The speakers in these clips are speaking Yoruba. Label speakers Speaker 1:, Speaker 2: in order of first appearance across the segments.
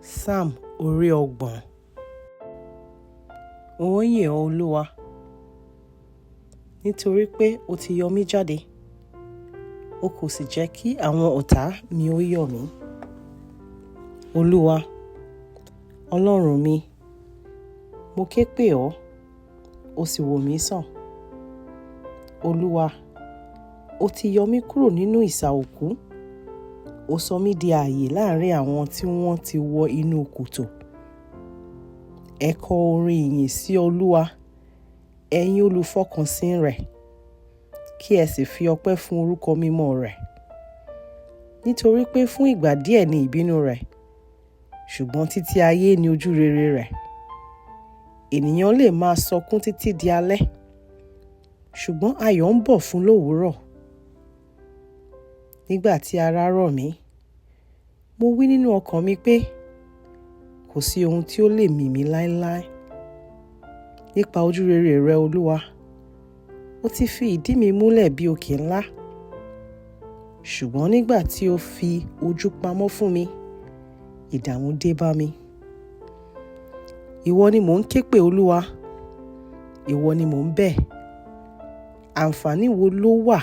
Speaker 1: Psalm orí 30. N ó yìn ọ́, Olúwa, nítorí pé o ti yọ mí jáde, o kò sì jẹ́ kí àwọn ọ̀tá mi ó yọ̀ mí. Olúwa, Ọlọ́run mi, mo ké pè ọ́, o sì wò mí sàn. Olúwa, o ti yọ mí kúrò nínú isà òkú, o sọ mí di ààyè láàrin àwọn tí wọ́n ti wọ inú kòtò. Ẹ kọ orin ìyìn sí Olúwa, ẹ̀yin olùfọkànsìn rẹ̀, kí ẹ sì fi ọpẹ́ fún orúkọ mímọ́ rẹ̀. Nítorí pé fún ìgbà díẹ̀ ni ìbínú rẹ̀, ṣùgbọ́n títí ayé ni ojú rere rẹ̀. Ènìyàn lè máa sọkún títí di alẹ́, ṣùgbọ́n ayọ̀ ń bọ̀ fún lówùúrọ̀. Nígbà tí ara rọ̀ mí, mo wí nínú ọkàn mi pé, kò sí ohun tí ó lè mì mí láéláé. Nípa ojú rere rẹ, Olúwa, o ti fi ìdí mi múlẹ̀ bí òkè ńlá. Ṣùgbọ́n nígbà tí o fi ojú pamọ́ fún mi, ìdààmú dé bá mi. Ìwọ ni mò ń ké pè, Olúwa, ìwọ ni mò ń bẹ̀. Àǹfààní wo ló wà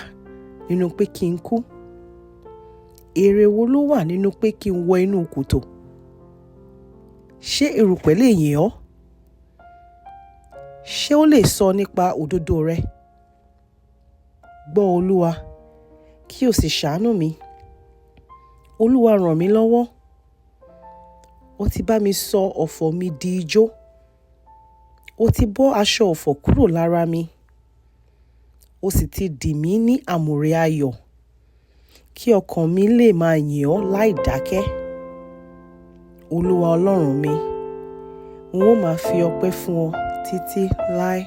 Speaker 1: nínú pé kí n kú? Èrè wo ló wà nínú pé kí n wọ inú kòtò? Ṣé erùpẹ̀ lè yìn ọ́? Ṣé ó lè sọ nípa òdodo rẹ? Gbọ́, Olúwa, kí o sì ṣàánú mi. Olúwa, ràn mí lọ́wọ́. O ti bá mi sọ ọ̀fọ̀ mi di ijó. O ti bọ́ aṣọ ọ̀fọ̀ kúrò lára mi. O sì ti dì mí ní àmùrè ayọ̀, kí ọkàn mi lè máa yìn ọ́ láì dákẹ́. Olúwa Ọlọ́run mi, n ó máa fi ọpẹ́ fún ọ títí láé.